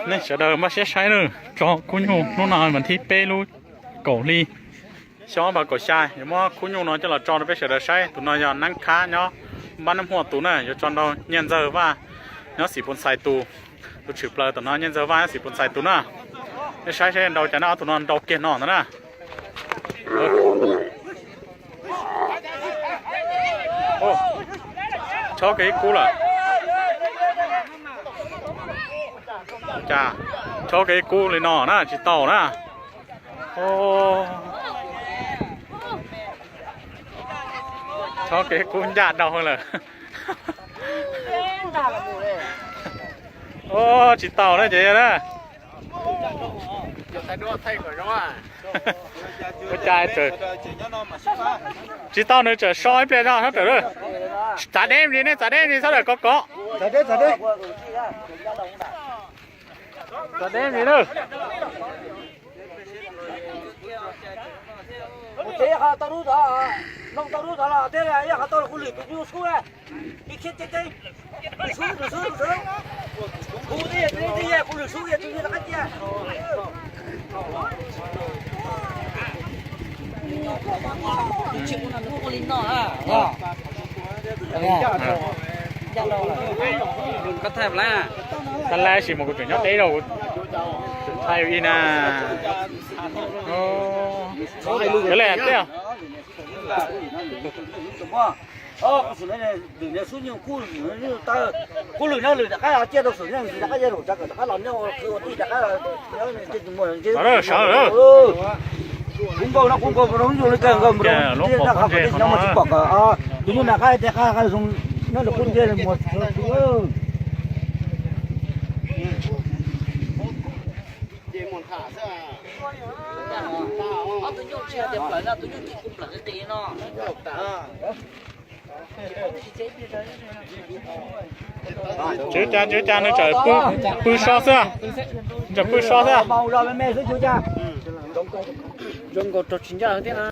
Nej sawv daws npaj siab saib nawb, tso khub nyuj hnub no mas thib peb lub kaum hli xyoo ob phav kaum xya, yuav muab khub nyuj no coj los tso rau peb sawv daws saib. Tus no yog Nab Khab nyob Npab Nab Huaj tus na, yuav tso nrau Nyiaj Ntxawg Vaj nyob Xim Pus Ntxhais tus. Tus tshwm plaws tom no Nyiaj Ntxawg Vaj nyob Xim Pus Ntxhais tus na. Nej saib saib nrau cas na, ob tug no nrau kiag no ntag na. Chob kiag ib kub lawm. Cas chob kiag ib kub li no na, tsis tau na. Chob kiag ib kub ncaj dhau lawm. Tsis tau na ces na. Ua cas tsis tau, nws tseem so ib pliag zog sawv daws. Txav deb li, nej txav deb li sawv daws, kov kov. Txav deb li na. Mus tsev, qhov tau lub tod, nplooj tau lub tod los thiab, yog qhov tau los kuv lwm tus nyuj sub na. Ib khiab teb teb, lwm sub, lwm sub, lwm sub. Kuv twb yog, twb yog kuv lwm sub, yog tus nyuj rov qab cia. Tag lab sis mas kuv tseem nyob deb rau, kuv tseem thaij ib na. Yog li tiag. Kuv lwm na, lwm rov qab cia rau saum, rov qab cia rau saum, rov qab los nyob ua kwv ua tij rov qab. Sawv, sawv. Kuv nkaus no, kuv nkaus no, zoo li kawg nkaus, nyob mus tsis pom kom tus nyuj na qab tias qab zoo nyob rau qub ntiag li mus. Tswv cas, tswv cas nws tseem pw so xwb, nws tseem pw so xwb. Zoo nkaus rau tsis ncaj thiab na.